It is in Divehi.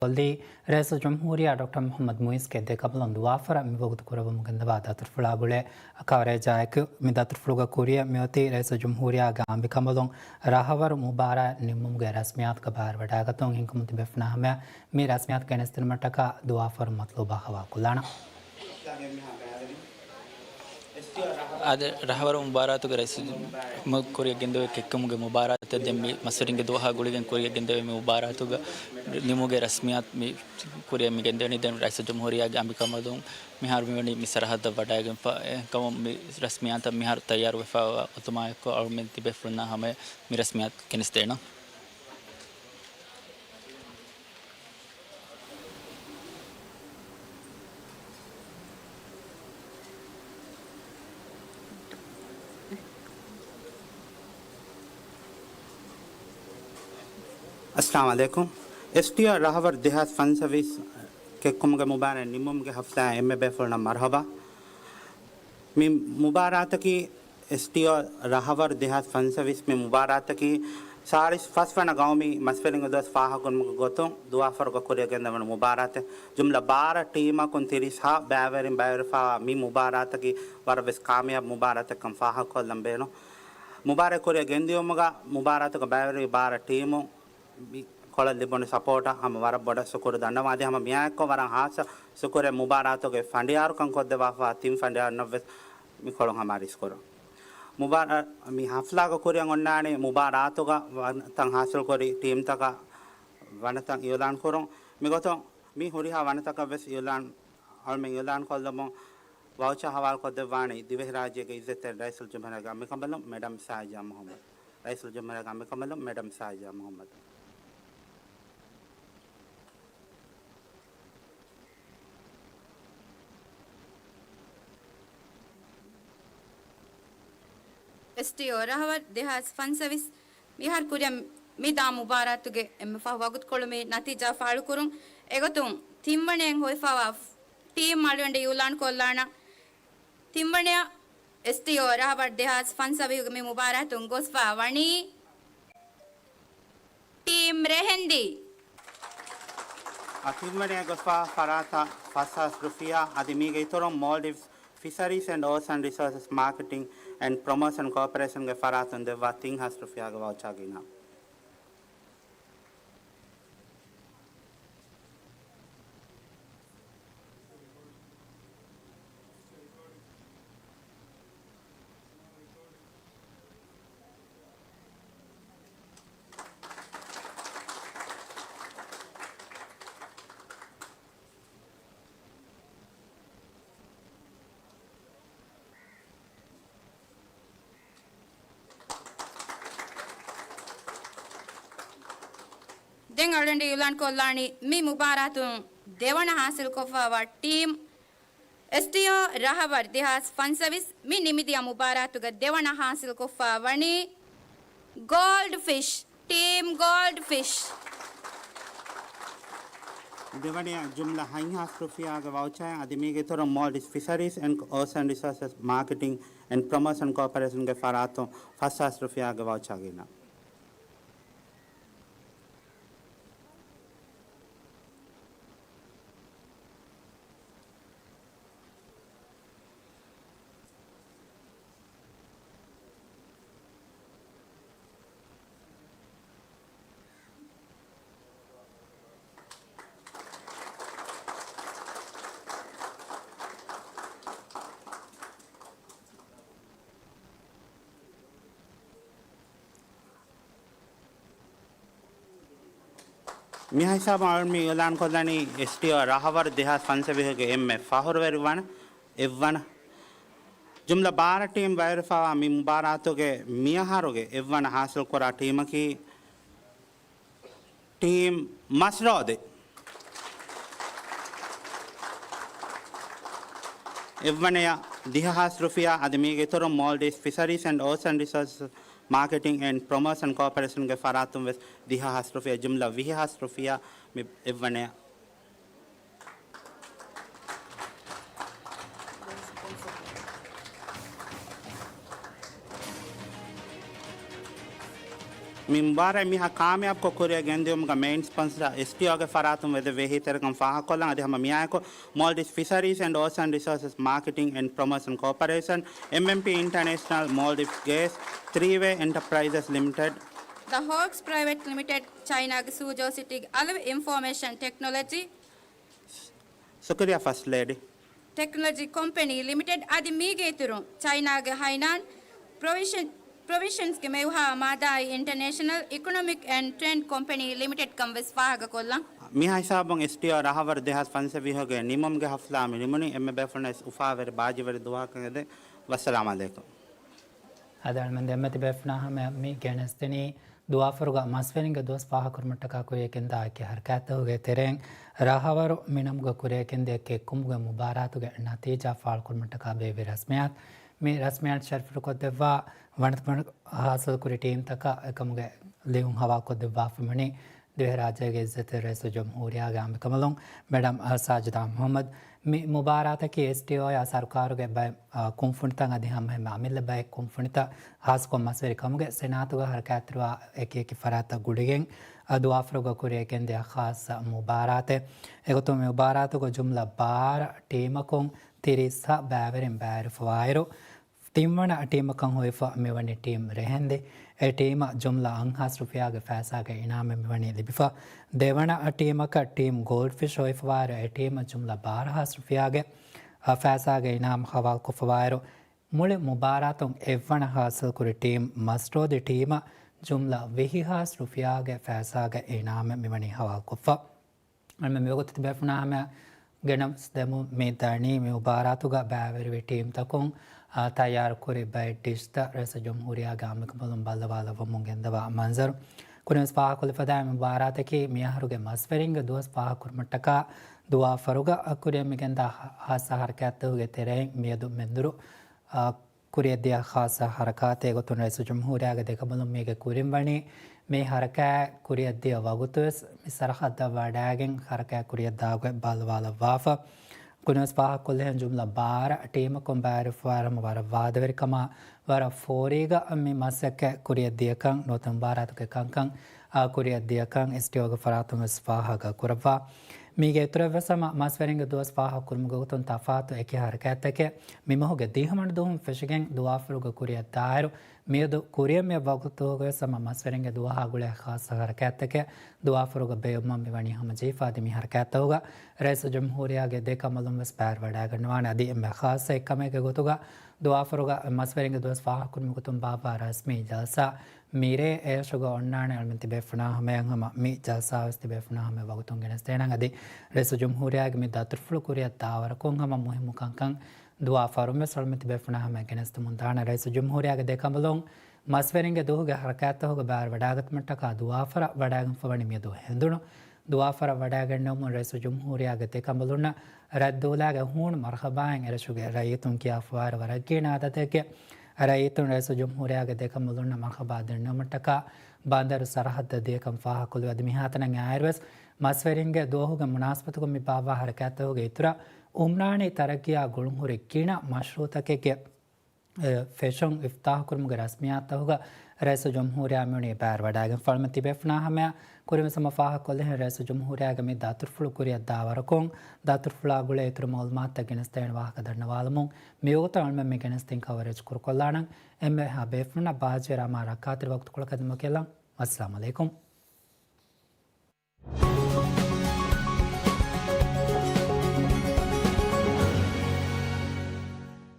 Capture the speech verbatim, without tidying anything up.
ކޮށްލީ، ރައީސުލްޖުމްހޫރިއްޔާ ޑޮކްޓަރ މުޙައްމަދު މުޢިއްޒުގެ ދެކަނބަލުން ދުވާފަރަށް މިވަގުތު ކުރައްވަމުން ގެންދަވާ ދަތުރުފުޅާ ގުޅޭ. ކަވަރޭޖާއެކު މި ދަތުރުފުޅުގަ ކުރިއަށް މިއޮތީ ރައީސުލްޖުމްހޫރިއްޔާގެ އަނބިކަނބަލުން ރަހަވަރު މުބާރާތް ނިންމުމުގެ ރަސްމިއްޔާތުގެ ބައިވެރިވަޑައިގަތުން. ހިންގުމުން ތިބޭފުޅުންނާ ހަމަޔަށް މި ރަސްމިއްޔާތު ގެނެސްދިނުމަށްޓަކާ ދުވާފަރު މަތްލޫބާ ހަވާލުކޮށްލާނަން. އަދި ރަހަވަރު މުބާރާތުގެ ރައީސުލްޖުމްހޫރިއްޔާ ކުރިއަށް ގެންދެވޭ ކެއްކުމުގެ މުބާރާތެއް ދެން މި މަސްވެރިންގެ ދުވަހާ ގުޅިގެން ކުރިއަށް ގެންދެވޭ މި މުބާރާތުގަ ނިމުމުގެ ރަސްމިއްޔާތު މި ކުރިއަށް މި ގެންދެވެނީ. ދެން ރައީސުލްޖުމްހޫރިއްޔާގެ އަނބިކަނބަލުން މިހާރު މިވަނީ މި ސަރަހައްދަށް ވަޑައިގެންފަ. އެހެންކަމުން މި ރަސްމިއްޔާތަށް މިހާރު ތައްޔާރުވެފައިވާ ގޮތުމާއެކު އަޅުމެން ތިބޭފުޅުންނާ ހަމަޔަށް މި ރަސްމިއްޔާތު ގެނެސްދޭނަން. އައްސަލާމު ޢަލައިކުމް. އެސްޓީއޯ ރަހަވަރު ދެހާސް ފަންސަވީސް ކެއްކުމުގެ މުބާރާތް ނިންމުމުގެ ހަފްތާއަށް އެންމެ ބޭފުޅުންނަށް މަރުޙަބާ. މި މުބާރާތަކީ އެސްޓީއޯ ރަހަވަރު ދެހާސް ފަންސަވީސް މި މުބާރާތަކީ ސާޅީސް ފަސް ވަނަ ގައުމީ މަސްވެރިންގެ ދުވަސް ފާހަގަކުރުމުގެ ގޮތުން ދުވާފަރުގަ ކުރިއަށް ގެންދަވަން މުބާރާތެއް. ޖުމްލަ ބާރަ ޓީމަކުން ތިރީސް ހަ ބައިވެރިން ބައިވެރިވެފައިވާ މި މުބާރާތަކީ ވަރަށް ވެސް ކާމިޔާބު މުބާރާތެއްކަން ފާހަގަކޮށްލަން ބޭނުން. މުބާރާތް ކުރިއަށް ގެންދިޔުމުގަ މުބާރާތުގަ ބައިވެރި ބާރަ ޓީމު މި ކޮޅަށް ލިބުނު ސަޕޯޓަށް ހަމަ ވަރަށް ބޮޑަށް ޝުކުރު ދަންނަވަން. އަދި ހަމަ މިއާއެއްކޮށް ވަރަށް ހާއްސަ ޝުކުރެއް މުބާރާތުގެ ފަނޑިޔާރުކަން ކޮށްދެއްވާފަ ތިން ފަނޑިޔާރުންނަށް ވެސް މިކޮޅުން ހަމަ އަރިސްކުރަން. މުބާރާ-، މި ހަފްލާގަ ކުރިއަށް އޮންނާނީ މުބާރާތުގަ ވަނަތައް ހާސިލްކުރި ޓީމްތަކަށް ވަނަތައް އިއުލާން ކުރުން. މިގޮތުން މި ހުރިހާ ވަނަތަކަށް ވެސް އިއުލާން، އަޅުމެން އިއުލާން ކޮށްލަމުން ވައުޗާ ހަވާލުކޮށްދެއްވާނީ ދިވެހިރާއްޖޭގެ އިއްޒަތްތެރި ރައީސުލްޖުމްހޫރިއްޔާގެ އަނބިކަނބަލުން މެޑަމް ސާޖިޔާ މުޙައްމަދު. ރައީސުލްޖުމްހޫރިއްޔާގެ އަނބިކަނބަލުން މެޑަމް ސާޖިޔާ މުޙައްމަދު. އެސްޓީއޯ ރަހަވަރު ދެހާސް ފަންސަވީސް މިހާރު ކުރިއަށް މި ދާ މުބާރާތުގެ އެންމެ ފަހު ވަގުތުކޮޅު މި ނަތީޖާ ފާޅުކުރުން. އެގޮތުން ތިންވަނައަށް ހޮވިފައިވާ ޓީމް އަޅުގަނޑު އިއުލާން ކޮށްލާނަން. ތިންވަނައަށް އެސްޓީއޯ ރަހަވަރު ދެހާސް ފަންސަވީހުގެ މި މުބާރާތުން ގޮސްފަ ވަނީ ޓީމް ރެހެންދީ. އަ، ތިންވަނައަށް ގޮސްފަ ފަރާތަށް ފަސް ހާސް ރުފިޔާ އަދި މީގެ އިތުރުން މޯލްޑިވްސް ފިޝަރީސް އެންޑް އޯޝަން ރިސޯސަސް މާކެޓިން އެންޑް ޕްރޮމޯޝަން ކޯޕަރޭޝަންގެ ފަރާތުން ދެއްވާ ތިން ހާސް ރުފިޔާގެ ވައުޗާގެ އިނާމު. ދެން އަޅުގަނޑު އިއުލާން ކޮށްލާނީ މި މުބާރާތުން ދެވަނަ ހާސިލްކޮށްފައިވާ ޓީމް އެސްޓީއޯ ރަހަވަރު ދެހާސް ފަންސަވީސް މި ނިމިދިޔަ މުބާރާތުގަ ދެވަނަ ހާސިލްކޮށްފަ ވަނީ ގޯލްޑް ފިޝް، ޓީމް ގޯލްޑް ފިޝް. ދެވަނައަށް ޖުމްލަ ހަތް ހާސް ރުފިޔާގެ ވައުޗާއެއް އަދި މީގެ އިތުރުން މޯލްޑިވްސް ފިޝަރީސް އެންޑް އޯޝަން ރިސޯސަސް މާކެޓިން އެންޑް ޕްރޮމޯޝަން ކޯޕަރޭޝަންގެ ފަރާތުން ފަސް ހާސް ރުފިޔާގެ ވައުޗާގެ އިނާމު. މިހާ ހިސާބުން އަޅުން މި އިއުލާން ކޮށްލަނީ އެސްޓީއޯ ރަހަވަރު ދެހާސް ފަންސަވީހުގެ އެންމެ ފަހުރުވެރި ވަނަ، އެއްވަނަ. ޖުމްލަ ބާރަ ޓީމް ބައިވެރިފައިވާ މި މުބާރާތުގެ މިއަހަރުގެ އެއްވަނަ ހާސިލްކުރާ ޓީމަކީ ޓީމް މަސްރޯދެ. އެއްވަނަޔަށް ދިހަ ހާސް ރުފިޔާ އަދި މީގެ އިތުރުން މޯލްޑިވްސް ފިޝަރީސް އެންޑް އޯޝަން ރިސޯސަސް މާކެޓިން އެންޑް ޕްރޮމޯޝަން ކޯޕަރޭޝަންގެ ފަރާތުން ވެސް ދިހަ ހާސް ރުފިޔާ، ޖުމްލަ ވިހި ހާސް ރުފިޔާ މި އެއްވަނަޔަށް. މި މުބާރާތް މިހާ ކާމިޔާބުކޮށް ކުރިއަށް ގެންދިއުމުގަ މެއިން ސްޕޮންސަރ އެސްޓީއޯގެ ފަރާތުން ވެދެވޭ އެހީތެރިކަން ފާހަގަކޮށްލަން. އަދި ހަމަ މިއާއެކު މޯލްޑިވްސް ފިޝަރީސް އެންޑް އޯޝަން ރިސޯސަސް މާކެޓިން އެންޑް ޕްރޮމޯޝަން ކޯޕަރޭޝަން، އެމްއެމްޕީ އިންޓަރނޭޝަނަލް، މޯލްޑިވްސް ގޭސް، ތްރީ ވޭ އެންޓަޕްރައިޒަސް ލިމިޓެޑް، ދަ ހޯކްސް ޕްރައިވެޓް ލިމިޓެޑް، ޗައިނާގެ ސޫޒޯ ސިޓީގެ އަލިވް އިންފޯމޭޝަން ޓެކްނޮލޮޖީ، ޝުކުރިއްޔާ ފަސްޓް ލޭޑީ. ޓެކްނޮލޮޖީ ކޮމްޕެނީ ލިމިޓެޑް އަދި މީގެ އިތުރުން ޗައިނާގެ ހައިނާން ޕްރޮވިޝަން، ޕްރޮވިޝަންސްގެ މެވުހާ މާދާއި އިންޓަރނޭޝަނަލް އިކޮނޮމިކް އެންޑް ޓްރޭޑް ކޮމްޕެނީ ލިމިޓެޑް ކަން ވެސް ފާހަގަކޮށްލަން. މިހާ ހިސާބުން އެސްޓީއޯ ރަހަވަރު ދެހާސް ފަންސަވީހުގެ ނިމުމުގެ ހަފްލާ މި ނިމުނީ. އެންމެ ބޭފުޅުންވެސް އުފާވެރި ބާއްޖަވެރި ދުވަހަކަށް ހެދެން. ވައްސަލާމް އަލައިކުމް. އަދި އަޅުމެން ދެންމެ ތިބޭފުޅުންނާ ހަމަ މި ގެނެސްދިނީ ދުވާފަރުގަ މަސްވެރިންގެ ދުވަސް ފާހަގަކުރުމަށްޓަކާ ކުރިޔަށް ގެންދާ އެކި ހަރަކާތްތަކުގެ ތެރެއިން ރަހަވަރު މިނަމުގަ ކުރިޔަށް ގެންދިޔަ ކެއްކުމުގެ މުބާރާތުގެ ނަތީޖާ ފާޅުކުރުމަށްޓަކާ ބޭއްވި ރަސްމިއްޔާތު. މި ރަސްމިއްޔާތު ޝަރަފުކޮށްދެއްވާ ވަނަތަކުން ހާސިލްކުރި ޓީމްތަކަށް އެކަމުގެ ލިޔުން ހަވާލުކޮށްދެއްވާފަ މިވަނީ ދިވެހިރާއްޖޭގެ އިއްޒަތްތެރި ރައީސުލްޖުމްހޫރިއްޔާގެ އަނބިކަނބަލުން މެޑަމް ސާޖިދާ މުހައްމަދު. މި މުބާރާތަކީ އެސްޓީއޯއާ ސަރުކާރުގެ ބައެއް، އާ، ކުންފުނިތައް އަދި ހަމައެހެންމެ އަމިއްލަ ބައެއް ކުންފުނިތައް ހާއްސަކޮށް މަސްވެރި ކަމުގެ ސެނާތުގަ ހަރަކާތްތެރިވާ އެކި އެކި ފަރާތްތައް ގުޅިގެން، އާ، ދުވާފަރުގަ ކުރިޔަށް ގެންދިޔަ ޚާއްޞަ މުބާރާތެއް. އެގޮތުން މި މުބާރާތުގަ ޖުމްލަ ބާރަ ޓީމަކުން ތިރީސް ހަ ބައިވެރިން ބައިވެރިވެފަވާއިރު، ތިންވަނަ ޓީމަކަށް ހޮވިފަ މިވަނީ ޓީމް ރެހެންދި. އެ ޓީމަށް ޖުމްލަ އަށްހާސް ރުފިޔާގެ ފައިސާގެ އިނާމެއް މިވަނީ ލިބިފަ. ދެވަނަ ޓީމަކަށް ޓީމް ގޯލްޑްފިޝް ހޮވިފަވާއިރު، އެ ޓީމަށް ޖުމްލަ ބާރަ ހާސް ރުފިޔާގެ، އަ، ފައިސާގެ އިނާމް ހަވާލުކޮށްފަވާއިރު، މުޅި މުބާރާތުން އެއްވަނަ ހާސިލްކުރި ޓީމް މަސްރޯދި ޓީމަށް ޖުމްލަ ވިހި ހާސް ރުފިޔާގެ ފައިސާގެ އިނާމެއް މިވަނީ ހަވާލުކޮށްފަ. އަޅުމެން މިވަގުތު ތިބޭފުޅުންނާ ހަމަ ގެނެސްދެމުން މި ދަނީ މި މުބާރާތުގަ ބައިވެރިވި ޓީމްތަކުން، އާ، ތައްޔާރުކުރި ބައެއް ޑިޝްތައް ރައީސުލްޖުމްހޫރިއްޔާގެ އަނބިކަނބަލުން ބައްލަވާލައްވަމުން ގެންދަވާ މަންޒަރު. ކުރިންވެސް ފާހަގަކޮށްލަފަދައި މި މުބާރާތަކީ މިއަހަރުގެ މަސްވެރިންގެ ދުވަސް ފާހަގަކުރުމަށްޓަކާ ދުވާފަރުގަ ކުރިއަށް މިގެންދާ ހާއްސަ ހަރަކާތްތަކުގެ ތެރެއިން މިއަދު މެންދުރު އާ، ކުރިއަށްދިޔަ ޚާއްޞަ ހަރަކާތެއް ގޮތުން ރައީސުލްޖުމްހޫރިއްޔާގެ ދެކަނބަލުން މީގެ ކުރިން ވަނީ މި ހަރަކާތް ކުރިއަށްދިޔަ ވަގުތުވެސް މި ސަރަހައްދަށް ވަޑާގެން ހަރަކާތް ކުރިއަށްދާގޮތް ބައްލަވާލައްވާފަ. ކުރިންވެސް ފާހަގަކޮށްލިހެން ޖުމްލަ ބާރަ ޓީމަކުން ބައިވެރިވެފަވާއިރު ހަމަ ވަރަށް ވާދަވެރިކަމާ ވަރަށް ފޯރީގަ މި މަސައްކަތް ކުރިއަށްދިޔަކަން ނުވަތަ މުބާރާތުގެ ކަންކަން އާ، ކުރިއަށްދިޔަކަން އެސްޓީއޯގެ ފަރާތުން ވެސް ފާހަގަ ކުރައްވާ. މީގެ އިތުރަށް ވެސް ހަމަ މަސްވެރިންގެ ދުވަސް ފާހަގަ ކުރުމުގެ ގޮތުން ތަފާތު އެކި ހަރަކާތްތަކެއް މިމަހުގެ ދިހަވަނަ ދުވަހުން ފެށިގެން ދުވާފަރުގަ ކުރިއަށް ދާއިރު، މިއަދު ކުރިއަށް މި ވަގުތުގަ ވެސް ހަމަ މަސްވެރިންގެ ދުވަހާ ގުޅޭ ޚާއްޞަ ހަރަކާތްތަކެއް ދުވާފަރުގަ ބޭއްވުމަށް މިވަނީ ހަމަޖެހިފަ. އަދި މި ހަރަކާތްތަކުގަ ރައީސުލްޖުމްހޫރިއްޔާގެ ދެ ކަނބަލުން ވެސް ބައިވެރިވަޑައިގަންނަވާނެ. އަދި އެންމެ ޚާއްޞަ އެއްކަމެއްގެ ގޮތުގަ ދުވާފަރުގަ މަސްވެރިންގެ ދުވަސް ފާހަގަކުރުމުގެ ގޮތުން ބާއްވާ ރަސްމީ ޖަލްސާ މިރޭ އެޔަށުގަ އޮންނާނެ. އަޅުމެން ތިބޭފުޅުންނާ ހަމަޔަށް ހަމަ މި ޖަލްސާވެސް ތިބޭފުޅުންނާ ހަމަޔަށް ވަގުތުން ގެނެސްދޭނަން. އަދި ރައީސުލްޖުމްހޫރިއްޔާގެ މި ދަތުރުފުޅު ކުރިއަށް ދާވަރަކުން ހަމަ މުހިއްމު ކަންކަން ދުވާފަރުންވެސް އަޅުމެން ތިބޭފުޅުންނާ ހަމަޔަށް ގެނެސްދެމުން ދާނެ. ރައީސުލްޖުމްހޫރިއްޔާގެ ދެ ކަނބަލުން މަސްވެރިންގެ ދުވަހުގެ ހަރަކާތްތަކުގަ ބައިވެރިވަޑައިގަތުމަށްޓަކާ ދުވާފަރަށް ވަޑައިގެންފަވަނީ މިއަދު ހެނދުނު. ދުވާފަރަށް ވަޑައިގެންނެވުމުން ރައީސުލްޖުމްހޫރިއްޔާގެ ދެ ކަނބަލުންނަށް ރަތްދޫލާގެ ހޫނު މަރުޙަބާއިން އެރަށުގެ ރައްޔިތުން ކިޔާފަވާއިރު ވަރަށް ގިނަ އަދަދެއްގެ ރައްޔިތުން ރައީސުލްޖުމްހޫރިއްޔާގެ ދެ ކަނބަލުންނަށް މަރުޙަބާ ދެންނެވުމަށްޓަކާ ބަނދަރު ސަރަހައްދަށް ދިޔަކަން ފާހަގަކޮށްލި. އަދި މިހާތަނަށް އައިއިރުވެސް މަސްވެރިންގެ ދުވަހުގެ މުނާސަބަތުގަ މި ބާއްވާ ހަރަކާތްތަކުގެ އިތުރަށް އުމްރާނީ ތަރައްގީއާ ގުޅުންހުރި ގިނަ މަޝްރޫޢުތަކެއްގެ އެ، ފެށުން އިފްތާޙުކުރުމުގެ ރަސްމިއްޔާތުތަކުގަ ރައީސުލްޖުމްހޫރިއްޔާ މިވަނީ ބައިވެރިވަޑައިގެންފަ. އަޅުމެން ތިބޭފުޅުންނާ ހަމަޔަށް ކުރިންވެސް ހަމަ ފާހަގަކޮށްލިހެން ރައީސުލްޖުމްހޫރިއްޔާގެ މި ދަތުރުފުޅު ކުރިއަށްދާވަރަކުން ދަތުރުފުޅާ ގުޅޭ އިތުރު މަޢުލޫމާތުތައް ގެނެސްދޭނެ ވާހަކަ ދަންނަވާލަމުން މިވަގުތު އަޅުމެން މި ގެނެސްދިން ކަވަރޭޖް ކުރުކޮށްލާނަން. އެންމެހާ ބޭފުޅުންނަށް ބާއްޖަވެރި އަމާ ރައްކާތެރި ވަގުތުކޮޅަކަށް ދިމުކިޔަލަން. އައްސަލާމު ޢަލައިކުމް.